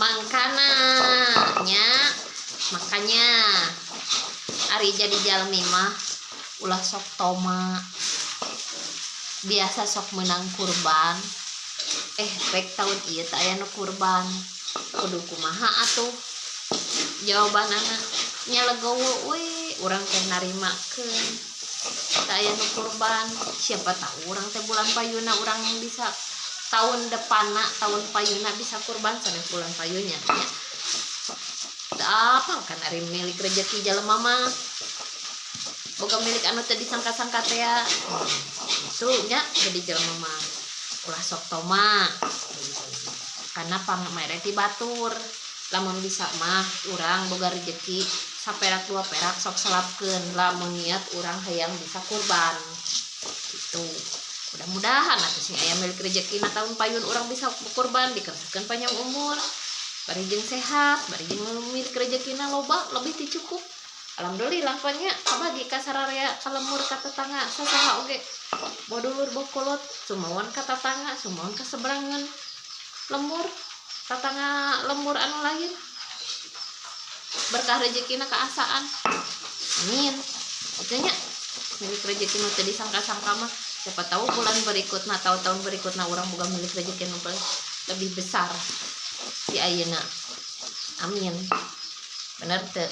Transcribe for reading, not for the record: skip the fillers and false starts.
Mangkana nya, makanya ari jadi jalmi mah ulah sok toma. Biasa sok menang kurban, pek tahun ieu teh aya nu kurban, kudu kumaha atuh? Jawabanana nya legowo we, urang teh narimakeun teu aya nu kurban. Siapa tahu urang teh bulan payuna urang bisa, tahun depanna, tahun payuna bisa kurban, sanes bulan payunya nya. Teu apal kan ari milik rezeki jelema mah, boga milik anu teu disangka-sangka teh ya. Itu nya, jadi jelema mah ulah sok toma karena pamere ti batur. Lamun bisa mah urang boga rezeki saperak dua perak sok selapkeun, lamun niat urang hayang bisa kurban gitu. Mudah-mudahan atuh sing aya milik rezeki na tahun payun urang bisa kurban, dikersakeun panjang umur, bari jeung sehat, bari jeung milik rezekina loba, lebih ti cukup. Alhamdulillah nya, kabagi ka sararea, ka lembur, ka tetangga, sasaha oge, boh dulur, boh kolot, sumawan ka tatangga, sumawan ka seberangan lembur, tatangga lembur anu lain, berkah rezekina kaasaan. Amin. Itu nya, milik rezeki nu teu disangka-sangka mah. Siapa tahu bulan berikutnya atau tahun berikutnya urang boga milik rezeki nu lebih besar di ayeuna. Amin. Bener teu?